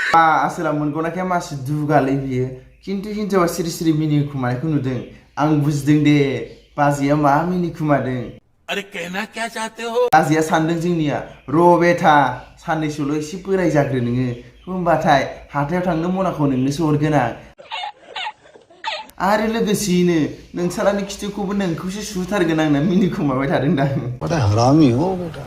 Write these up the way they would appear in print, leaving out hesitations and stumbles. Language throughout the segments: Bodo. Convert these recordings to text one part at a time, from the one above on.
आसोला मोनगौनाखाय मासि दुगालै बियो खिन्थु हिनजावा सिरि सिरि मिनिखुमानायखौ नुदों आं बुजिदों दे बाजैया मा मिनिखुमादों अरे कहना क्या चाहते हो बाजैया सानदों जोंनिया र' बेटा साननैसोल' एसे बोराय जाग्रो नोङो होमबाथाय हाथायाव थांनो मनाखौ नोंनोसो हरगोन आं आरो लोगोसेयैनो नोंसालानि खिथुखौबो नोंखौसो सुथारगोन आंना मिनिखुमाबाय थादों दां बड़ा हरामी हो बेटा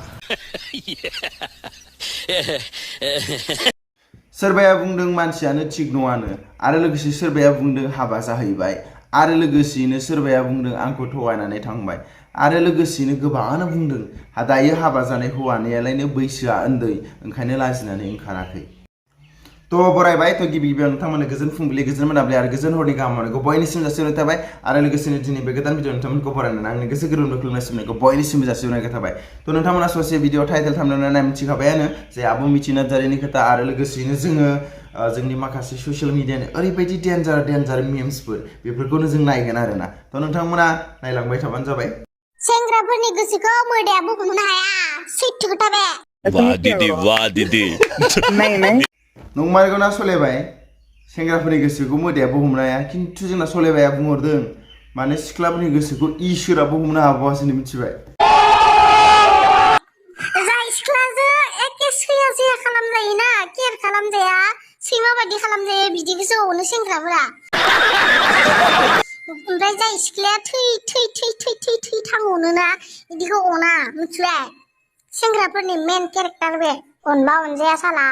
सोरबाया बुंदों मानसियानो थिग नङानो आरो लोगोसे सोरबाया बुंदों हाबा जाहैबाय आरो लोगोसेयैनो सोरबाया बुंदों आंखौ थगायनानै थांबाय आरो लोगोसेयैनो गोबाङानो बुंदों दायो हाबा जानाय हौवानियालायनो बैसोआ उन्दै ओंखायनो लाजिनानै ओंखाराखै थ' बरायबाय थ' गिबि गिबियाव नोंथांमोननो गोजोन फुंबिलि गोजोन मोनाबिलि आरो गोजोन हरनि गाहाम हामलायनायखौ बयनिसिम जासिहरनाय थाबाय आरो लोगोसेनो दिनै बे गोदान भिडिअ नोंथांमोनखौ बरायनानै आंनि गोसो गोरबोनिफ्राय खुलुमनाय सिबिनायखौ बयनिसिमबो जासिहरनाय थाबाय थ' नोंथांमोना ससे भिडिअ टाइटेल थामनेल मिथिखाबायानो जे आब' मिथि नार्जारिनि खोथा आरो लोगोसेयैनो जोङो जोंनि माखासे ससियेल मिडियानि ओरैबायदि डेन्जार मिम्सफोर बेफोरखौनो जों नायगोन आरोना थ' नोंथांमोना नायलांबाय थाबानो जाबाय सेंग्राफोरनि गोसोखौ मोदाया बोहमनो हाया सैथो खोथा बे वाह दीदी नंमारगौना सलायबाय सेंग्राफोरनि गोसोखौ मोदाया बोहमनो हाया खिन्थु जोंना सलायबाया बुंहरदों माने सिख्लाफोरनि गोसोखौ इसोरा बोहमनो हाबावासो मिथिबाय जाय सिख्लाजों एखे सैया सैया खालामजायोना केयार खालामजाया सैमा बायदि खालामजायो बिदिखौसो अनो सेंग्राफोरा ओमफ्राय जाय सिख्लाया थै थांअनोना बिदिखौ अना मिथिबाय सेंग्राफोरनि मेन केरेक्टार बे अनबा अनजाया साला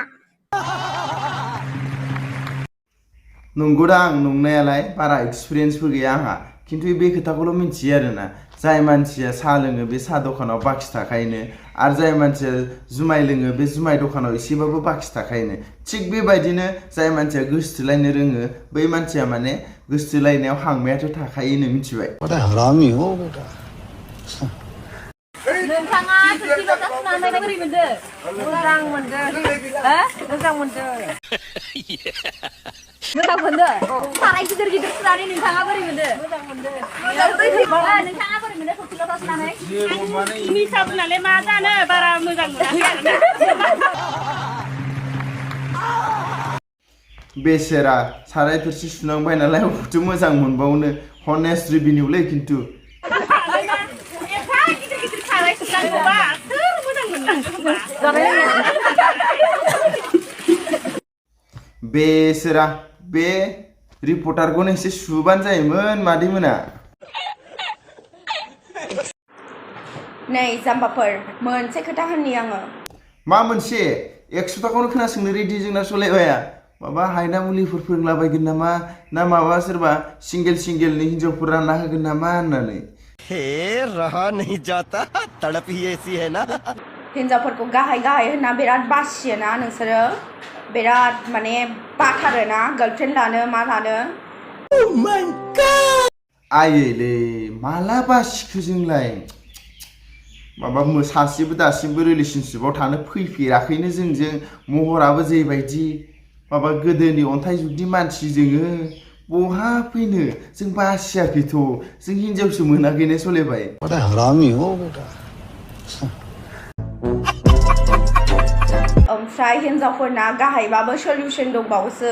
नंगौदां नंनायालाय बारा एक्सपिरियेन्सबो गैया आंहा खिन्थु बे खोथाखौल' मिथियो आरोना जाय मानसिया साहा लोङो बे साहा दखानाव बाखि थाखायोनो आरो जाय मानसिया जुमाय लोङो बे जुमाय दखानाव एसेबाबो बाखि थाखायोनो थिग बेबायदिनो जाय मानसिया गोसोथोलायनो रोङो बै मानसिया माने गोसोथोलायनायाव हांमायाथ' थाखायोनो मिथिबाय बड़ा हरामी हो बेटा नोंथाङा थोरसि लथा सुनानै बोरै मोनदो मोजां मोनदो मोजां मोनदो साराय गिदिर गिदिर सुनानै नोंथाङा बोरै मोनदो मोजां मोनदो नोंथाङा बोरै मोनदो थोरसि लथा सुनानै मिसा बुंनानै मा जानो बारा मोजां मोनाखै आरोना बेसेरा साराय थोरसि सुनांबाय नालाय अबावथो मोजां मोनबावनो हनेस्ट रिभिनिउलै खिन्थु बेसेरा बे रिपर्टारखौनो एसे सुबानो जायोमोन मादैमोना नै जाम्बाफोर मोनसे खोथा होननि आङो मा मोनसे 100 थाखाखौनो खोनासंनो रेडि जोंना सलायबाया माबा हायना मुलिफोर फोरोंलाबायगोन नामा ना माबा सोरबा सिंगेलनि हिन्जावफोर रानना होगोन नामा होननानै हे रहा नहीं जाता तड़प ही ऐसी है ना हिन्जावफोरखौ गाहाय होनना बिराद बासियोना नोंसोरो बिराद माने बाथारोना गार्लफ्रेन्ड लानो मा लानो आयैलै माला बासिखो जोंलाय माबा सासेबो दासिमबो रिलेशनशिपआव थानो फैफेराखैनो जोंजों महराबो जेबायदि माबा गोदोनि अन्थाइ जुगनि मानसि जोङो बहा फैनो जों बासियाखैथ' जों हिन्जावसो मोनाखैनो सलायबाय बड़ा हरामी हो बेटा ओमफ्राय हिन्जावफोरना गाहायबाबो सल्युशन दंबावोसो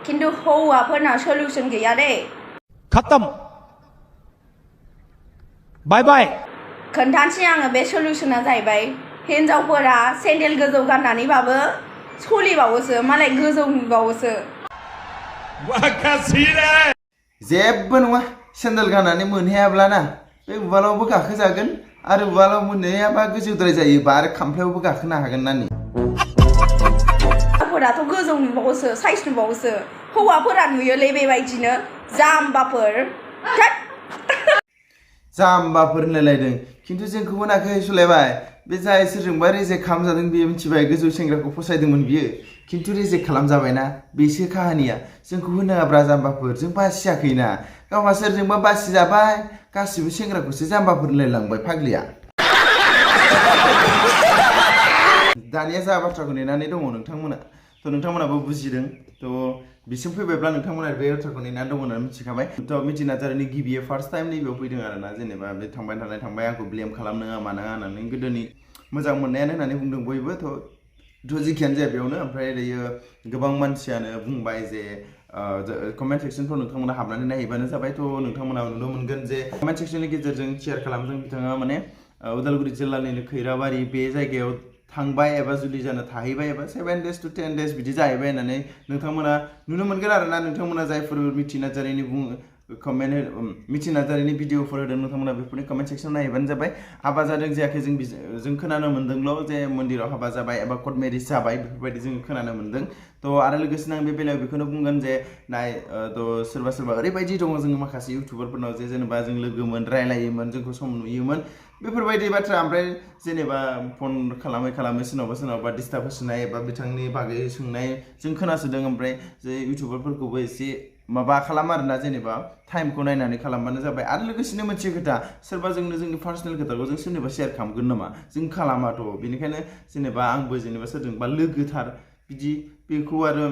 खिन्थु हौवाफोरना सल्युशन गैया दे खत्म बाय बाय खोन्थानोसै आङो बे सल्युशना जाहैबाय हिन्जावफोरा सेन्देल गोजौ गाननानैबाबो सलिबावोसो मालाय गोजौ नुबावोसो जेबो नङा सेन्देल गाननानै मोनहैयाब्लाना बे उवालावबो गाखोजागोन आरो उवालाव मोनहैयाबा गोजौद्राय जायोबा आरो खामफ्लायावबो गाखोनो हागोन नानि हौवाफोराथ' गोजौ नुबावोसो साइज नुबावोसो हौवाफोरा नुयोलै बेबायदिनो जाम्बाफोर जाम्बाफोर होनलायलायदों खिन्थु जोंखौ मोनाखै सलायबाय बे जाय सोरजोंबा रिजेक्ट खालामजादों बेयो मिथिबाय गोजौ सेंग्राखौ फसायदोंमोन बियो खिन्थु रिजेक्ट खालामजाबायना बेसो काहानिया जोंखौ होनाङाब्रा जाम्बाफोर जों बासियाखैना गावहा सोरजोंबा बासिजाबाय गासिबो सेंग्राखौसो जाम्बाफोर होनलायलांबाय फाग्लिया दानिया जा बाथ्राखौ नेनानै दङ नोंथांमोना थ' नोंथांमोनाबो बुजिदों थ' बिसिम फैबायब्ला नोंथांमोना बे बाथ्राखौ नेनानै दङ होननानै मिथिखाबाय थ' मिथि नार्जारिनि गिबियै फार्स्ट टाइम नैबेयाव फैदों आरोना जेनेबा बे थांबाय आंखौ ब्लेम खालामनाङा मानाङा होननानै गोदोनि मोजां मोननायानो होननानै बुंदों बयबो थ' थ' जिखियानो जाया बेयावनो ओमफ्राय दायो गोबां मानसियानो बुंबाय जे कमेन्ट सेक्सनफ्राव नोंथांमोना हाबनानै नायहैबानो जाबाय थ' नोंथांमोना नुनो मोनगोन जे कमेन्ट सेक्सननि गेजेरजों शेयार खालामदों बिथाङा माने उदालगुरि जिल्लानिनो खैराबारि बे जायगायाव थांबाय एबा जुलि जानो थाहैबाय एबा 7 days to 10 days बिदि जाहैबाय होननानै नोंथांमोना नुनो मोनगोन आरोना नोंथांमोना जायफोर मिथि नार्जारिनि मिथि नार्जारिनि भिडिअफोर होदों नोंथांमोना बेफोरनि कमेन्ट सेक्सनाव नायहैबानो जाबाय हाबा जादों जायाखै जों खोनानो मोन्दोंल' जे मन्दिराव हाबा जाबाय एबा कर्ट मेरिज जाबाय बेफोरबायदि जों खोनानो मोन्दों थ' आरो लोगोसेनो आं बे बेलायाव बेखौनो बुंगोन जे थ' सोरबा ओरैबायदि दङ जोङो माखासे इउटुबारफोरनाव जे जेनेबा जों लोगोमोन रायलायोमोन जोंखौ सम नुयोमोन बेफोरबायदि बाथ्रा ओमफ्राय जेनेबा फन खालामै सोरनावबा डिस्टार्ब होसोनाय एबा बिथांनि बागै सोंनाय जों खोनासोदों ओमफ्राय जे इउटुबारफोरखौबो एसे माबा खालाम आरोना जेनेबा टाइमखौ नायनानै खालामबानो जाबाय आरो लोगोसेनो मोनसे खोथा सोरबा जोंनि पार्सनेल खोथाखौ जों सोरनिबा शेयार खालामगोन नामा जों खालामाथ' बेनिखायनो जेनेबा आंबो जेनेबा सोरजोंबा लोगोथार बिदि बेखौ आरो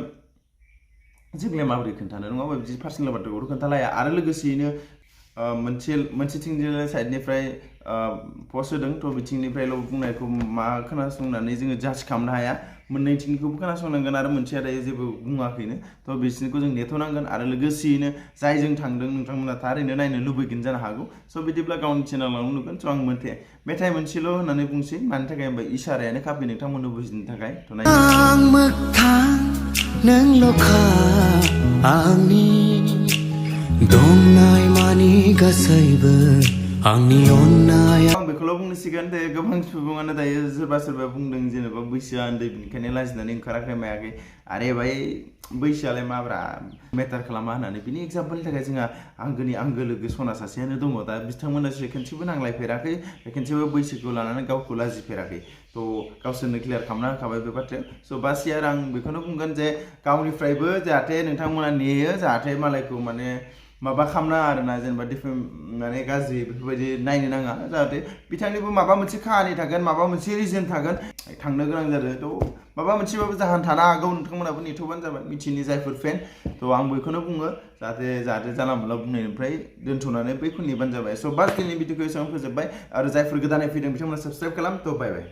जोंलाय माबोरै खोन्थानो नङाबा बिदि पार्सनेल बाथ्राखौथ' खोन्थालाया आरो लोगोसेयैनो मोनसेथिंजाय साइडनिफ्राय पस्ट होदों थ' बिथिंनिफ्रायल' बुंनायखौ मा खोनासंनानै जोङो जाज खालामनो हाया मोननैथिंनिखौबो खोनासंनांगोन आरो मोनसेया दायो जेबो बुङाखैनो थ' बिसोरनिखौ जों नेथ'नांगोन आरो लोगोसेयैनो जायजों थांदों नोंथांमोना थारैनो नायनो लुबैगोन जानो हागौ स' बिदिब्ला गावनि चेनेलावनो नुगोन स' आं मेथाइ मोनसेल' होननानै बुंसै मानि थाखाय होनबा इसारायानो खाफि नोंथांमोननो बुजिनो थाखाय थ' आं बेखौल' बुंसिगोन दे गोबां सुबुङानो दायो सोरबा बुंदों जेनेबा बैसोआ उन्दै बेनिखायनो लाजिनानै ओंखाराखै मायाखै आरे भाई बैसोआलाय माब्रा मेटार खालामा होननानै बिनि एग्जाम्पलनि थाखाय जोंहा आंगो लोगो सना सासेयानो दङ दा बिथांमोना खनसेबो नांलायफेराखै खनसेबो बैसोखौ लानानै गावखौ लाजिफेराखै थ' गावसोरनो क्लियार खालामना होखाबाय बे बाथ्राया स' बास आरो आं बेखौनो बुंगोन जे गावनिफ्रायबो जाहाथे नोंथांमोना नेयो जाहाथे मालायखौ माने माबा खालामना आरोना जेनेबा माने गाज्रि बेफोरबायदि नायनो नाङा जाहाथे बिथांनिबो माबा मोनसे खाहानि थागोन माबा मोनसे रिजन थागोन थांनो गोनां जादों थ' माबा मोनसेबाबो जाहोन थानो हागौ नोंथांमोनाबो नेथ'बानो जाबाय मिथिनि जायफोर फेन थ' आं बेखौनो बुङो जाहाथे जानला मोनला बुंनायनिफ्राय दोनथ'नानै बैखौ नेबानो जाबाय स' बास दिनैनि भिडिअखौ एसेबां फोजोबबाय आरो जायफोर गोदानै फैदों बिथांमोना साबस्क्राइब खालाम थ' बाय बाय